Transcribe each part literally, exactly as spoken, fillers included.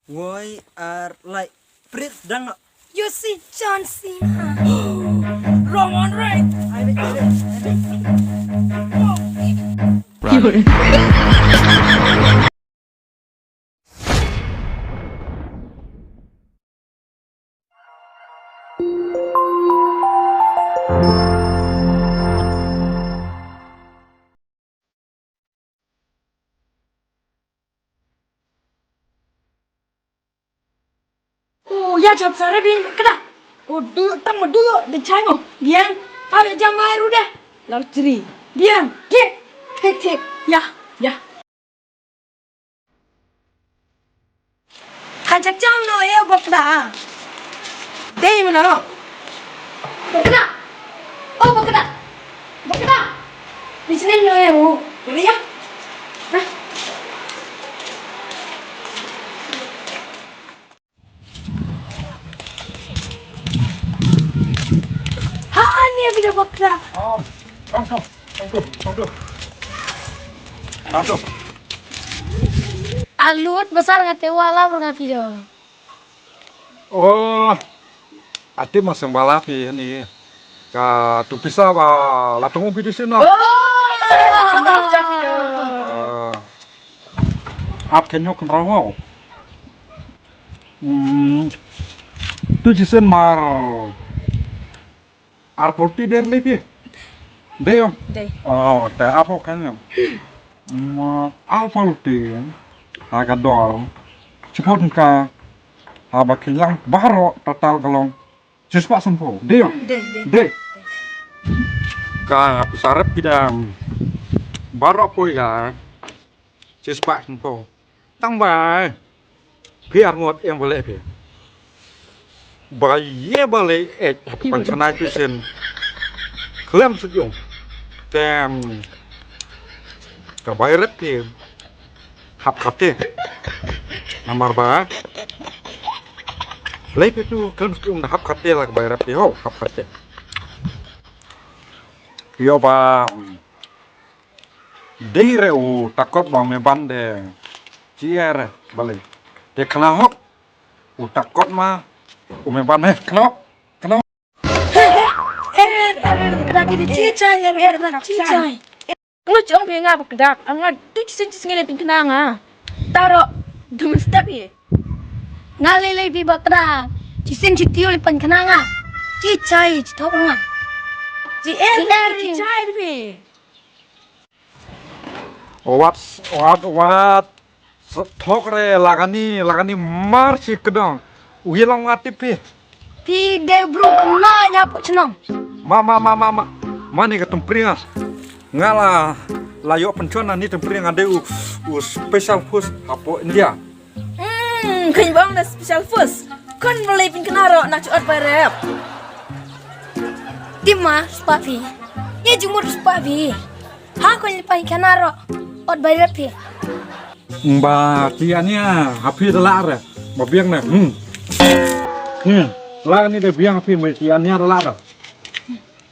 Woi, ar, lai, prit, dang. You see John Cena. Wrong one, right? Oh, ya jab sare bin kena. Oh, du tang ma du de chai mo. Biang, pa be jam mai ru de. Lau chri. Biang, ke. Thik, thik. Ya, ya. Kan chak chang no e bok da. Dei mo no. Bok da. Oh, bok da. Bok da. Ni sini no e mo. Ni ya. Hah? Ha, ani abi da bakla. Alut pasal nga te wala bro nga video. Oh, ati masang bala phi ni. Ka tu pisa ba la tong phi di sini. Oh, ap kenyok rawo. Hmm. Tu jisen mar arpoti der le phi. Dei yo. Dei. Oh, te apo kan yo. Ma arpoti. Aga dor. Chipot ka. Aba kilang baro total galong. Chispah sempho. Dei yo. Dei, dei. Dei. Ka sarap pidam. Baro poi ka. Chispah sempho. Tang ba. Phi ar ngot em bale phi. Ba ye bale eh pan sanai phi sen. Klem sejong. Tem. Ka bai rep phi. Hap kate. Namar ba. Lei phi tu klem sejong hap kate la ka bai rep phi ho hap kate. Yo ba. Dei re u takot ba me ban de. Chi re bale. Te khana hok. U takot ma. U me ban me khana hok. Khana hok. Ngu chong phi nga bakdak. Nga tu chisin chisin ngin pin khana nga. Taro. Dum step ye. Nga lei lei phi bakdak. Chisin chiti ul pin khana nga. Chi chai chi thok nga. Chi en chi chai phi. Wat, wat, wat. Thok re lagani, lagani mar chi kdong. Wi long nga tip phi. Phi de bru kna nya pu chnong. Ma, ma, ma, ma, ma. Mani ka tumpri nga. Nga la, la yo penchon ani tumpri nga de u, u special force hapo India. Hmm, khin bang da special force. Kon boleh pin kena ro na chuat bai rep. Tima, spa phi. Ye jumur spa phi. Ha ko ni pai khana ro. Ot bai rep phi. Ba ti ania ha phi da lar. Ba biang na. Hmm. Hmm. La ni da biang ha phi mai ti ania da lar.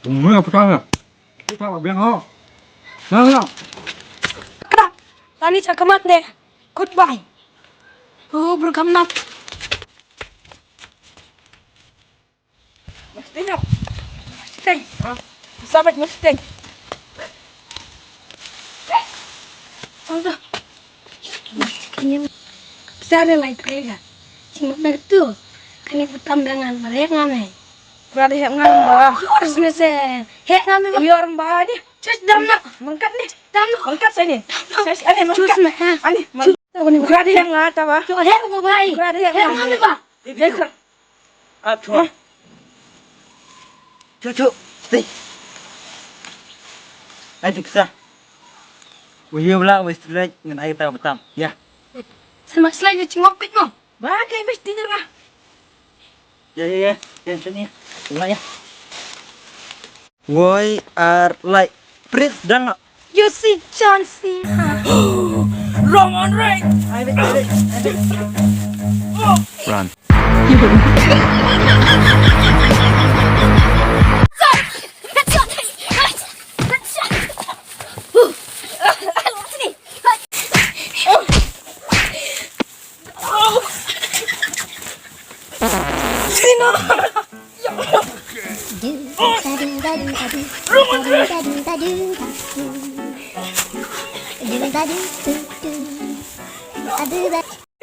Hmm, apa kau? Kita ba biang ho. Na na. Kra. Tani chakamat de. Goodbye. Oh, berkamnat. Mesti nyok. Mesti. Sabat mesti. Aldo. Kini. Sare lai kaya. Cuma betul. Kini putam dengan mereka nih. Berada yang ngam ba. Yours mesen. Hek ngam ba. Yor ba ni. Cus dam na. Mengkat ni. Dam na. Mengkat sini. Cus ane mengkat. Cus meh. Ane. Berada yang ngata ba. Cus hek ngam ba. Berada yang ngam ba. Hek. Atua. Cucu, stay. Ai diksa. Uyu bla wis tulai ngan ai ta betam. Ya. Sama selai je cingok pit mo. Ba kai mesti dengar lah. Ya ya ya. Ya sini. Ulah ya. Woi, ar, lai, prit, dang. You see John Cena. Wrong one, right? Run.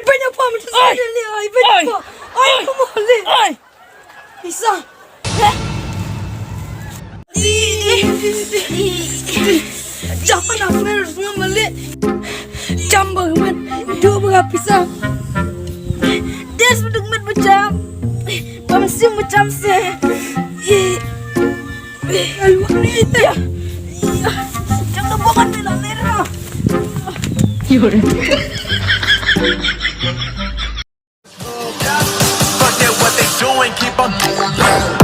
Banyak pam tu. Oi. Oi, banyak pam. Oi, kamu boleh. Oi. Bisa. Jangan aku harus ngambil. Jam banget. Dua berapa pisang? Des beduk met macam. Pamsim macam se. Alu ni ya. Jangan bukan bila merah. Forget what they doing, keep on doing.